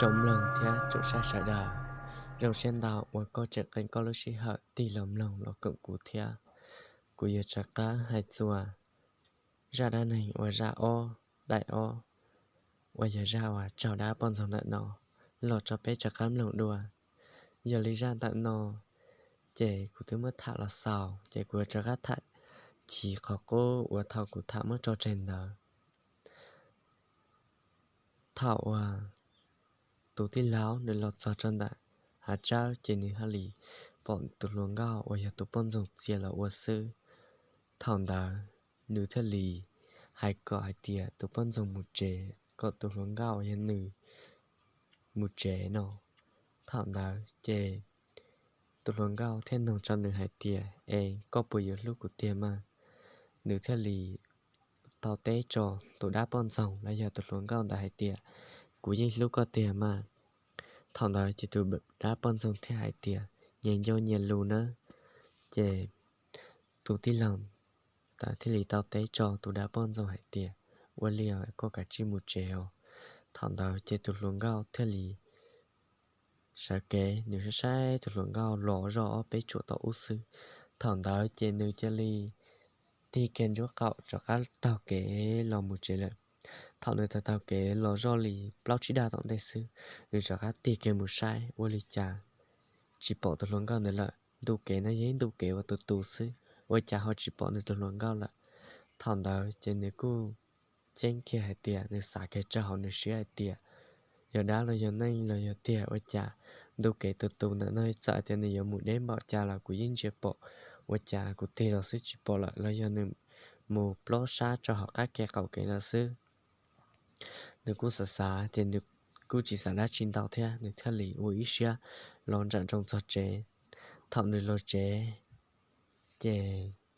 Tsoom mloog thiab tsoom saib sawv daws, zoo siab ntau uas koj tseem qee koj lub sij hawm tig los mloog los koom kuv thiab. Kuv yuav rov qab hais txuas zaj dab neeg uas zaj ob, daim ob, uas yog zaj uas raug dab poj ntxoog ntawm no los rau peb rov qab mloog dua. Yog li zaj ntawm no ces kuv twb muab tham los xaus, ces kuv yuav rov qab tham chiv qhov qub uas thaum kuv tham muab tso tseg ntawd. Thaum uas tus tij laug nws los txog rau ntawm hav tsawb ces nws thiaj li pom tus hluas nkauj uas yog tus poj ntxoog txia los ua xwb. Thaum ntawd nws thiaj li hais kom hais tias tus poj ntxoog mus tsev, kom tus hluas nkauj uas yog nws mus tsev no. Thaum ntawd ces tus hluas nkauj thiaj nug rau nws hais tias, Es koj puas yuav hlub kuv tiag mas? Nws thiaj li tau teb rau tus dab poj ntxoog los yog tus hluas nkauj ntawd hais tias, Kuv yeej hlub koj tiag mas. Thaum ntawd ces tus dab poj ntxoog thiaj hais tias, Nyias ncauj nyias lus nawb. Ces tus tij laug ntawd thiaj li tau teb rau tus dab poj ntxoog hais tias, Ua li os, koj kav tsij mus tsev os. Thaum ntawd ces tus hluas nkauj thiaj li sawv kev, nws saib saib tus hluas nkauj los zoj ob peb tsuam tom ub xwb. Thaum ntawd ces nws cia li tig kiag nraub qaum rov qab taug kev los mus tsev lawm. Thaum nws taug taug kev los zoj li plaub tsib dag tom ntej xwb, nws rov qab tig kiag mus saib ua li cas tsis pom tus hluas nkauj ntawd lawm. Ntu kev no yog ib ntu kev uas tus tus xwb, ua cas ho tsis pom nws tus hluas nkauj lawm. Thaum ntawd ces nws kuj ceeb kiag hais tias, nws xav kiag rau hauv nws siab hais tias, Yog dab los yog neeg los yog tiag, ua cas ntu kev tus tus ntawm no txawm tias nws yuav mus deb npaum cas los kuv yeej ntsia pom, ua cas kuv tig los xwb tsis pom lawm, los yog nws mus plob sab rau hauv qab kev qaum kev lawm xwb. Nws kuj xav xav ces nws kuj tsis xav dab tsi ntau thiab, nws thiaj li ua ib siab los nram nroog txog tsev. Thaum nws los tsev ces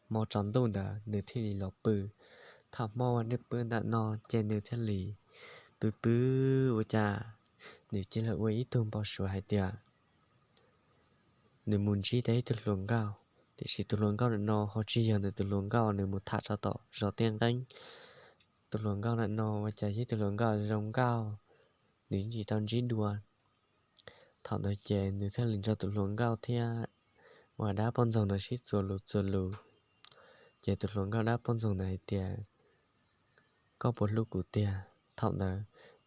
hmo tsaus ntuj ntawd nws thiaj li los pw. Thaum hmo uas nws pw ntawm no ces nws thiaj li pw pw ua cas nws cia li ua ib tug npau suav hais tias nws mus ntsib tau ib tug hluas nkauj, tiam sis tus hluas nkauj ntawm no ho tsis yog nws tus hluas nkauj nws mus tham rau tom zos Tiaj Nqeeb. Tus hluas nkauj ntawm no ua cas yog ib tug hluas nkauj zoo nkauj, nws tsis tau ntsib dua. Thaum ntawd ces nws thiaj li nrog tus hluas nkauj thiab uas dab poj ntxoog ntawd sib txuas lus txuas lus. Ces tus hluas nkauj dab poj ntxoog ntawd hais tias, Koj puas hlub kuv tiag? Thaum ntawd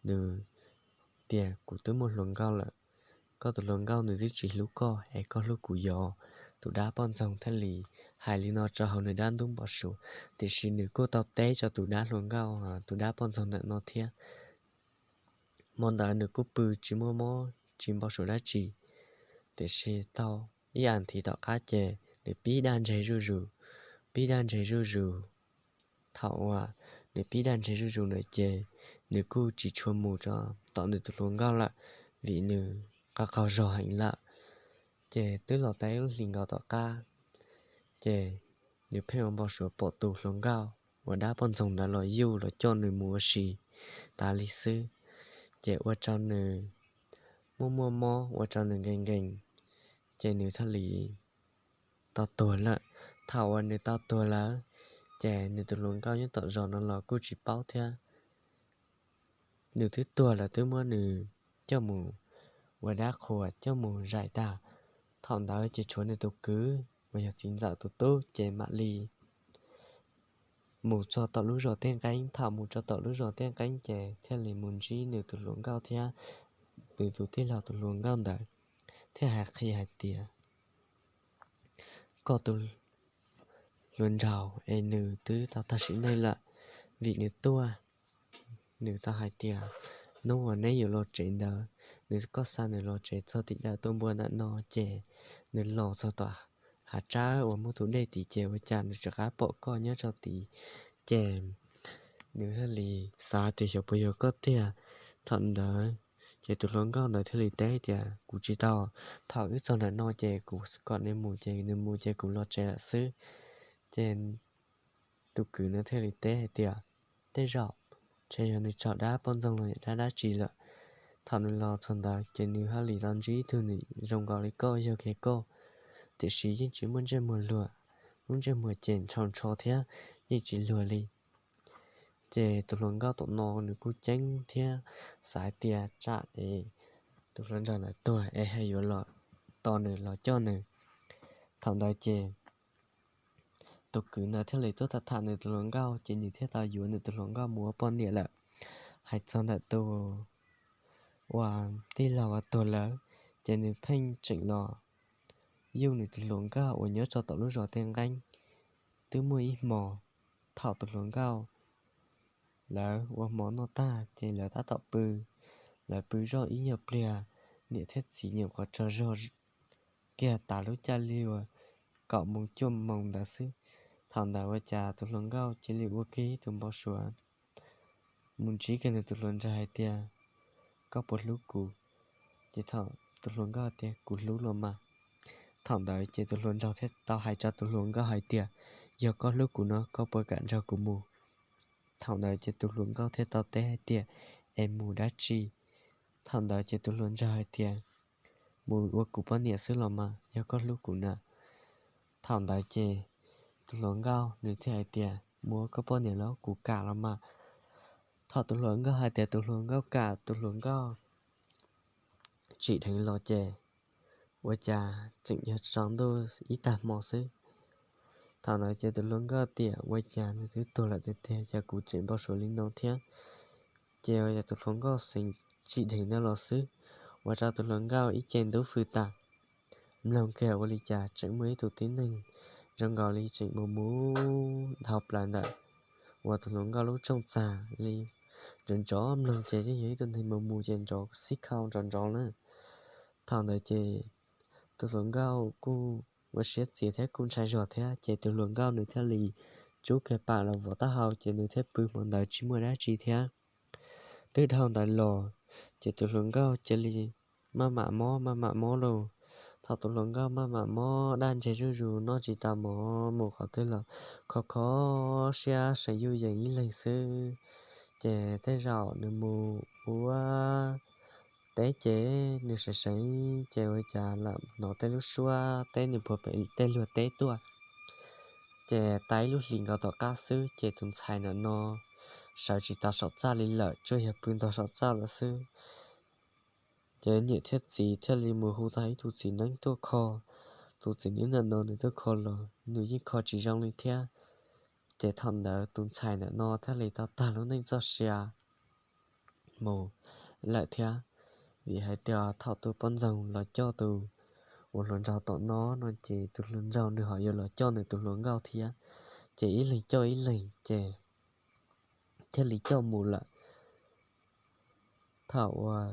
nws tias, Kuv twb muaj hluas nkauj lawm, koj tus hluas nkauj nws twb tsis hlub koj es koj hlub kuv yos. Tus dab poj ntxoog thiaj li hais li no rau hauv nws dab ntub npau suav, tiam sis nws kuj tau teb rau tus dab hluas nkauj, tus dab poj ntxoog ntawm no thiab. Hmo ntawd nws kuj pw tsis muaj mob tsis npau suav dab tsi, tiam sis tau ib as thiv tom qab ces nws pib daj ntseg zuj zus, pib daj ntseg zuj zus. Thaum uas nws pib daj ntseg zuj zus na ces nws kuj tsis tshua mus rau tom nws tus hluas nkauj lawm, vim nws qaug qaug zog heev lawm. Ces twb los tau ib lub hlis nkaus tom qab, ces nws pheej ua npau suav pom tus hluas nkauj uas dab poj ntxoog ntawd los yuj los coj nws mus ua si tas li xwb. Ces ua rau nws muaj muaj mob, ua rau nws nkees nkees, ces nws thiaj li tau tuag lawm. Thaum uas nws tau tuag lawm, ces nws tus hluas nkauj nyob tom zos no los kuj tsis paub thiab. Nws twb tuag lawm twb muab nws coj mus ua dab qhuas coj mus zais tag. Thaum ntawd ces tshuav nws tus kwv uas yog txiv ntxawm tus tub ces mam li mus txog tom lub zos Tiaj Nqeeb. Thaum mus txog tom lub zos Tiaj Nqeeb ces thiaj li mus ntsib nws tus hluas nkauj thiab nws tus tij laug tus hluas nkauj ntawd thiaj hais qhia hais tias, Koj tus hluas nraug es nws twb tau tag sim neej lawm, vim nws tuaj, nws tau hais tias hnub uas neb yuav los tsev ntawd, nws, koj xa nws los tsev txog tim daws tua npua ntawm no ces nws los txog tom hav tsawb uas muaj tus dej tid ces ua cas nws rov qab pom koj nyob rau tid, ces nws thiaj li xav tias xyov puas yog koj tiag. Thaum ntawd ces tus hluas nkauj ntawd thiaj li teb tias, Kuv tsis tau, thaum wb txog ntawm no ces kuv kom nws mus ces nws mus ces kuv los tsev lawm xwb. Ces tus kwv no thiaj li teb hais tias, Tej zaum ntshe yog nws raug dab poj ntxoog los yog dab dab tsi lawm. Thaum nws los txog ntawd ces nws thiaj li tau ntsib ib tug nws zoo nkaus li koj, yog kiag koj, tiam sis yeej tsis muaj ntsej muag luag, lub ntsej muag ces ntshaus ntsho thiab yeej tsis luag li. Ces tus hluas nkauj tom no nws kuj ceeb thiab xav hais tias tsam es tus hluas nraug ntawd tuag es hais yuav los tos nws los coj nws. Thaum ntawd ces tus kwv ntawd thiaj li tuaj tham tham nws tus hluas nkauj, ces nws thiaj tau yuav nws tus hluas nkauj mus ua poj niam lawm. Hais txog ntawm tus uas tij laug uas tuag lawm, ces nws pheej tseem los yuj nws tus hluas nkauj uas nyob rau tom lub zos Tej Nqeeb. Twb muaj ib hmos, thaum tus hluas nkauj lawv ua hmo noj tag ces lawv tab tom pw. Lawv pw zoj ib nyuag pliag, niam thiab txiv nyuam qhuav tsaug zog kiag tas lub caij li uas kaum moos cuaj moos ntawd xwb. Thaum ntawd ua cas tus hluas nkauj cia li ua kiag ib tug npau suav mus ntsib kiag nws tus hluas nraug hais tias, Koj puas hlub kuv? Ces thaum tus hluas nkauj tias, Kuv hlub los mas. Thaum ntawd ces tus hluas nraug thiaj tau hais rau tus hluas nkauj hais tias, Yog koj hlub kuv no koj puas kam nrog kuv mus? Thaum ntawd ces tus hluas nkauj thiaj tau teb hais tias, Es mus dab tsi? Thaum ntawd ces tus hluas nraug hais tias, Mus ua kuv poj niam xwb los mas yog koj hlub kuv na. Thaum ntawd ces tus hluas nkauj nws thiaj hais tias, Mus ua koj poj niam los kuv kam los mas. Thaum tus hluas nkauj hais tias tus hluas nkauj kam, tus hluas nkauj tsim dheev los ces ua cas tseem yog tsaus ntuj ib tag hmo xwb. Thaum ntawd ces tus hluas nkauj tias, Ua cas nws twb tuag lawm tiag tiag cas kuv tseem npau suav li no thiab? Ces ua cas tus hluas nkauj xeev tsim dheev ntawd los xwb, ua rau tus hluas nkauj ib ce ntub fws tas. Mloog kiag ua li cas tseem muaj ib tug tib neeg zoo nkaus li tseem mus mus dhau plaws ntawm uas tus hluas nkauj lub rooj txag li. Nrov nrov, mloog ces yeej yog ib tug neeg mus mus ces nrov xib khau nrov nrov na. Thaum ntawd ces tus hluas nkauj kuj ua siab txias thiab kuj ntshai zog thiab, ces tus hluas nkauj nws thiaj li tsub kiag pam los vov taub hau ces nws thiaj pw hmo ntawd tsis muaj dab tsi thiab. Twb dhau ntawd los, ces tus hluas nkauj cia li maj mam mob maj mam mob lauj. Thaum tus hluas nkauj maj mam mob daj ntseg zuj zus noj tsis tau mov mus qhov twg los kho kho siab seev yuj yees ib leeg xwb. Ces tej zaum nws mus ua teb ces nws seev seev ces ua cas lam hnov tej lub suab teb nws puag pem tej luag teb tuaj. Ces tau ib lub hlis nkaus tom qab xwb ces tus ntxhais ntawm no sawv tsis tau saum txaj li lawm, tsuas yog pw ntog saum txaj lawm xwb. Ces niam thiab txiv thiaj li mus hu tau ib tug txiv neeb tuaj kho. Tus txiv neeb ntawm no nws tuaj kho los nws yeej kho tsis zoo li thiab. Ces thaum ntawd tus ntxhais ntawm no thiaj li tau tag lub neej txoj sia mus lawm thiab. Vim hais tias thaum tus poj ntxoog los coj tus uas hluas nraug tom no no ces tus hluas nraug nws ho yuav los coj nws tus hluas nkauj thiab. Ces ib leeg coj ib leeg ces thiaj li coj mus lawm. Thaum uas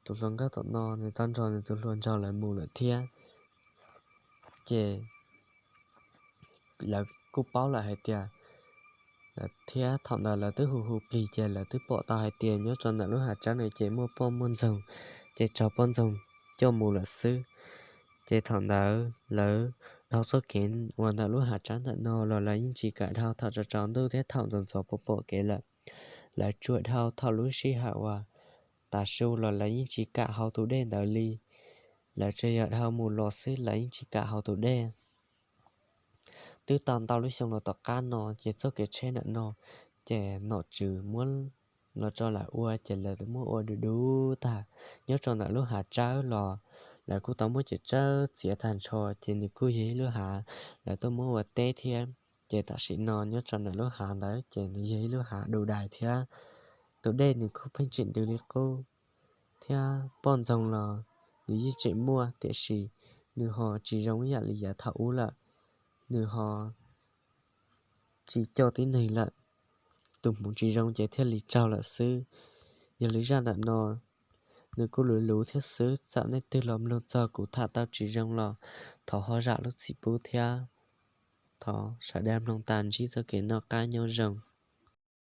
tus hluas nkauj tom no nws tau nrog nws tus hluas nraug lawv mus lawm thiab, ces lawv kuj paub lawm hais tias, thiab thaum ntawd lawv twb hu hu plig ces lawv twb pom tau hais tias nyob rau ntawm lub hav tsawb no ces muaj poj muaj ntxoog, ces raug poj ntxoog coj mus lawm xwb. Ces thaum ntawd lawv dhau txoj kev uas ntawm lub hav tsawb ntawm no los lawv yeej tsis kam dhau thaum tsaus tsaus ntuj thiab thaum ntxov ntxov pom pom kev lawm. Lawv tsuas dhau thaum lub sij hawm uas tav su los lawv yeej tsis kam haus tus dej ntawd li. Lawv tsuas yog dhau mus los xwb, lawv yeej tsis kam haus tus dej. Twb tau ntau lub xyoo los tom qab no ces txoj kev tsheb ntawm no ces nom tswv muab los rau lawv ua ces lawv muab ua du du tag. Nyob rau ntawm lub hav tsawb los lawv kuj tau muab cov tsawb txiav tag nrho ces nws kuj yog ib lub hav lawv tuaj muab ua teb thiab. Ces tam sim no nyob rau ntawm lub hav ntawd ces nws yog ib lub hav du dais thiab. Tus dej nws kuj pheej tseem ntws li qub, thiab poj ntxoog los nws yeej tseem muaj tiam sis nws ho tsis zoo ib yam li yav thaum ub lawm. Nws ho tsis coj tib neeg lawm, tus hmoov tsis zoo ces thiaj li raug lawm xwb. Yog li zaj ntawm no nws kuj luv luv thiab xwb, txawm nej twg los mloog txog kuv tham tau tsis zoo los thov ho zam lub txim pub thiab. Thov sawv daws mloog tas ntsib txoj kev noj qab nyob zoo.